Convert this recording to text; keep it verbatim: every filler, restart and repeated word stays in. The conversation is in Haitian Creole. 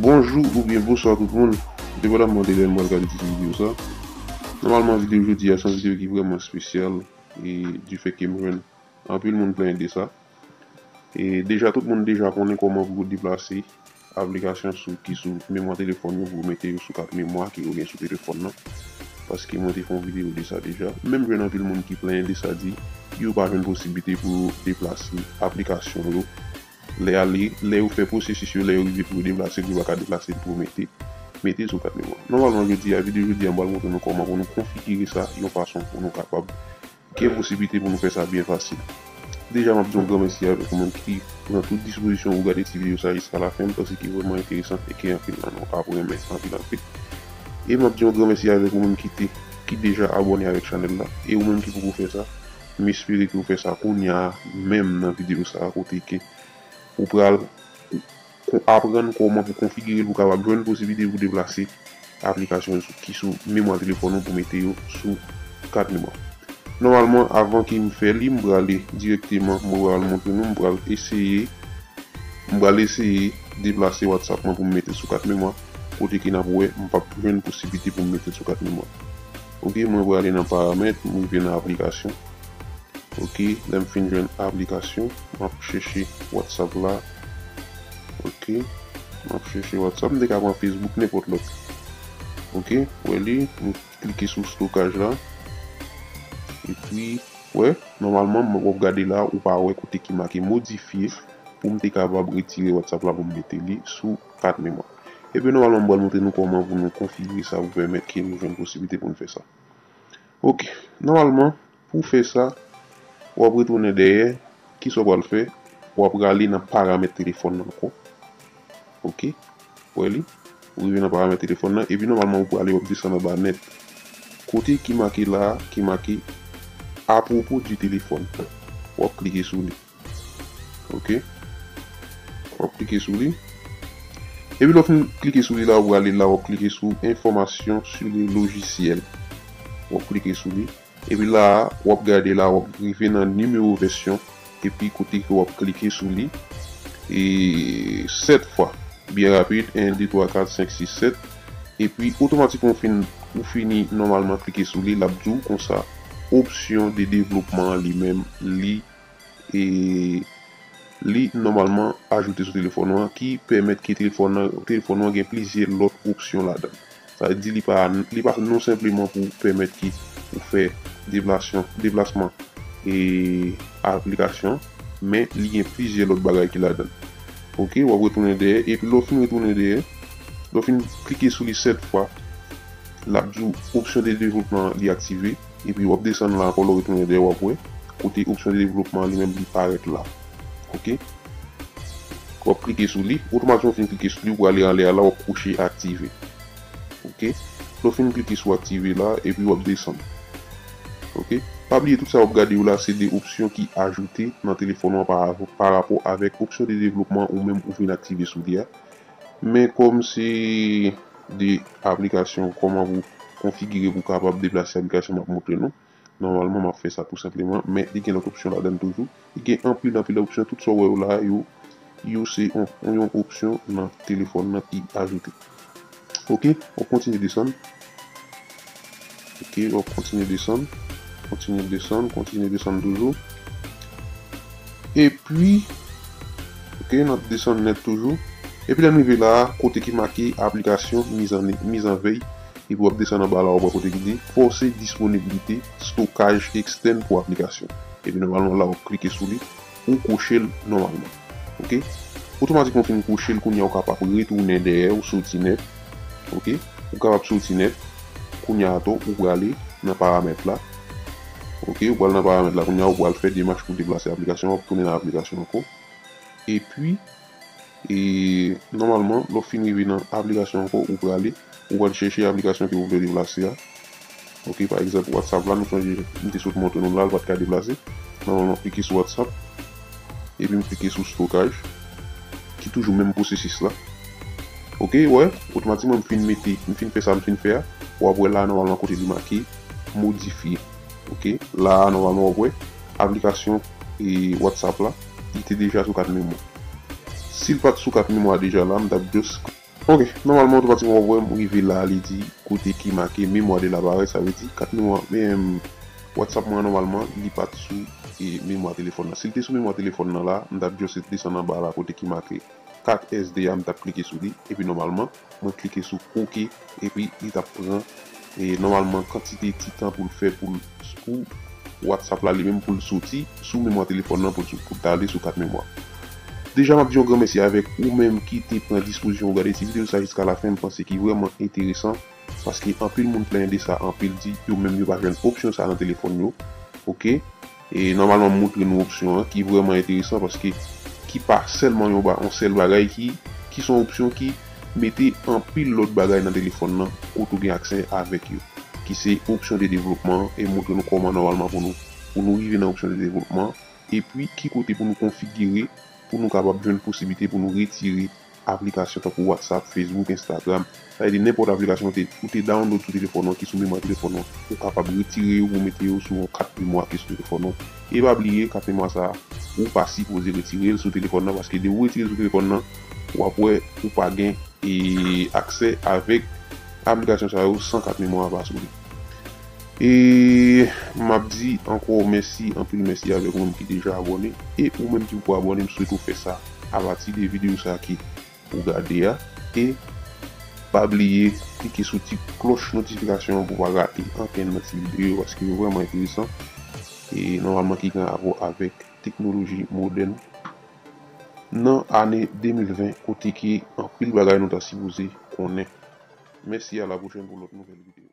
Bonjou oubyen bonswa tout moun, depandaman de lè nou pral gade tit videyo sa. Nòmalman, videyo jodi a se yon videyo ki vrèman espesyal, e di fè ke m jwenn anpil moun plenyen de sa. E deja, tout moun deja konnen kòman pou yo deplase aplikasyon sou, ki sou memwa telefòn yo, pou yo mete yo sou kat memwa ki yo gen sou telefòn nan. Paske mwen te fè yon videyo de sa deja. Men m jwenn anpil moun ki plenyen de sa, di yo pa jwenn posiblite pou yo deplase aplikasyon yo. Lè ale, lè yo fè pwosesis yo, lè yo rive pou yo deplase, pou yo pa ka deplase l pou yo mete, mete l sou kat memwa. Nòmalman, jodi a, videyo jodi a, m pral montre nou kòman pou nou konfigire sa yon fason pou nou kapab gen posiblite pou nou fè sa byen fasil. Deja, m ap di yon gran mèsi avèk ou menm ki pran tout dispozisyon ou gade ti videyo sa jiska lafen, m panse ki vrèman enteresan e ke anpil nan nou ap renmen anpil anpil. E m ap di yon gran mèsi avèk ou menm ki te, ki deja abòne avèk chanèl la, e ou menm ki poko fè sa, m espere ke ou fè sa kounye a menm nan videyo sa a, kote ke ou pral kon-, aprann kòman pou konfigire l pou w kapab jwenn posiblite pou deplase aplikasyon yo sou, ki sou memwa telefòn ou pou mete yo sou kat memwa. Nòmalman, avan ke m fè li, m prale dirèkteman, mwen pral montre nou, m pral eseye, m pral eseye deplase WhatsApp mwen pou m mete l sou kat memwa, kote ke n ap wè, m p ap jwenn posiblite pou m mete l sou kat memwa. Ok, mwen prale nan paramèt, m rive nan aplikasyon. Ok, lè m fin jwenn aplikasyon, m ap chèche WhatsApp la. Ok, m ap chèche WhatsApp, m te ka pran Facebook, nenpòt lòt. Ok, wè li, m klike sou stokaj la. Epi, wè, nòmalman, w ap gade la, ou pa wè kote ki make modifye pou m te kapab retire WhatsApp la pou m mete li sou kat memwa. Epi, nòmalman, m pral montre nou kòman pou nou konfigire sa pou pèmèt ke nou jwenn posiblite pou n fè sa. Ok, nòmalman, pou fè sa, w ap retounen dèyè. Kisa w pral fè? W ap prale nan paramèt telefòn nan ankò. Ok, wè li. Ou rive nan paramèt telefòn nan, epi nòmalman ou prale, w ap desann anba nèt. Kote ki make la, ki make apwopo di telefòn. W ap klike sou li. Ok. W ap klike sou li. Epi lè w fin klike sou li la, w prale la, w ap klike sou information sur le logiciel. W ap klike sou li. Epi la a, w ap gade la, w ap rive nan nimewo vèsyon. Epi kote ke w ap klike sou li. E sèt fwa. Byen rapid, en, de, twa, kat, senk, sis, sèt. Epi otomatikman ou fin, ou fini nòmalman klike sou li, l ap di w konsa, opsyon de devlopman an li menm, li, e, li nòmalman ajoute sou telefòn ou an, ki pèmèt ke telefòn nan, telefòn ou an gen plizyè lòt opsyon ladan l. Sa vle di li pa, li pa non senpleman pou pèmèt ke ou fè deplasyon, deplasman e aplikasyon, men li gen plizyè lòt bagay ki ladan l. Ok, w ap retounen dèyè, epi lè w fin retounen dèyè, lè w fin klike sou li sèt fwa, l ap di w opsyon de devlopman an li aktive, epi w ap desann la ankò, lè w retounen dèyè, w ap wè kote opsyon de devlopman an li menm li parèt la. Ok? W ap klike sou li, otomatikman w fin klike sou li, w prale anlè a la, w ap kouche aktive. Ok? Lè w fin klike sou aktive la, epi w ap desann. Ok? Pa bliye tout sa w ap gade yo la, se de opsyon ki ajoute nan telefòn ou an pa, pa rapò avèk opsyon de devlopman ou menm ou vin aktive sou li a. Men kòm se de aplikasyon, kòman pou konfigire pou kapab deplase aplikasyon m ap montre nou. Nòmalman, m ap fè sa tou senpleman, men li gen lòt opsyon ladan l toujou. Li gen anpil, anpil opsyon. Tout sa w wè yo la, yo, yo se yon, yon opsyon nan telefòn nan ki ajoute. Ok, w ap kontinye desann. Ok, w ap kontinye desann. Kontinye desann, kontinye desann toujou. Epi, ok, n ap desann nèt toujou. Epi lè n rive la a, kote ki make aplikasyon mise en, mise en veille, epi w ap desann anba la, w ap wè kote ki di force disponibilité stockage externe pou aplikasyon. Epi nòmalman la, w ap klike sou li, ou kouche l nòmalman. Ok? Otomatikman w fin kouche l, kounye a w kapab retounen dèyè, ou soti nèt. Ok? Ou kapab soti nèt. Kounye a tou, ou prale nan paramèt la. Ok? Ou pral nan paramèt la, kounye a ou pral fè demach pou deplase aplikasyon, w ap tounen nan aplikasyon ankò. Epi, e, nòmalman, lè w fin rive nan aplikasyon ankò, ou prale, ou pral chèche aplikasyon ke ou vle deplase a. Ok, pa egzanp, WhatsApp la, nou sonje, m te sot montre nou la, l pa t ka deplase. Nòmalman, w ap klike sou WhatsApp, epi m klike sou stokaj, ki toujou menm pwosesis la. Ok, wè, otomatikman m fin mete, m fin fè sa m fin fè a, w ap wè la, nòmalman, kote li make modifye. Ok, la a, nòmalman, w ap wè aplikasyon, e, WhatsApp la, li te deja sou kat memwa. Si l pa t sou kat memwa deja la, m t ap just, Ok, nòmalman, otomatikman, w ap wè m rive la, li di kote ki make mémoire de l'appareil, sa vle di kat memwa, men, WhatsApp mwen an, nòmalman, li pa t sou e, memwa telefòn nan. Si l te sou memwa telefòn nan la, m t ap just desann anba la kote ki make kat S D a, m t ap klike sou li, epi nòmalman, mwen klike sou OK, epi li t ap pran, e, nòmalman, kantite ti tan pou l fè pou l, pou WhatsApp la li menm pou l soti sou memwa telefòn nan pou l, pou l t ale sou kat memwa. Deja, m ap di yon gran mèsi avèk ou menm ki te pran dispozisyon ou gade ti videyo sa jiska lafen, m panse ki vrèman enteresan, paske anpil moun plenyen de sa, anpil di yo menm yo pa jwenn opsyon sa nan telefòn yo. Ok? E nòmalman, m montre nou opsyon an ki vrèman enteresan paske ki pa sèlman yon, ba, yon sèl bagay ki, ki se yon opsyon ki mete anpil lòt bagay nan telefòn nan kote ou gen aksè avèk yo. Ki se opsyon de devlopman e montre nou kòman nòmalman pou nou, pou nou rive nan opsyon de devlopman. Epi ki kote pou nou konfigire pou nou kapab jwenn posiblite pou nou retire aplikasyon tankou WhatsApp, Facebook, Instagram. Sa vle di nenpòt aplikasyon ou te, ou te download sou telefòn ou ki sou memwa telefòn ou, ou kapab retire yo pou mete yo sou yon kat memwa ki sou telefòn ou. E pa bliye, kat memwa sa a, ou pa sipoze retire l sou telefòn nan, paske depi ou retire l sou telefòn nan, w ap wè ou pa gen e aksè avèk aplikasyon sa yo san kat memwa a pa sou li. E m ap di ankò mèsi, anpil mèsi avèk ou menm ki deja abòne. E ou menm ki poko abòne, m swete w fè sa apati de videyo sa ki ou gade a. E pa bliye klike sou ti klòch notifikasyon an pou w pa rate ankenn nan ti videyo yo, paske yo vrèman enteresan. E nòmalman ki gen rapò avèk teknoloji modèn nan ane de mil ven, kote ke anpil bagay nou ta sipoze konnen. Mèsi, a la pwochèn pou lòt nouvèl videyo.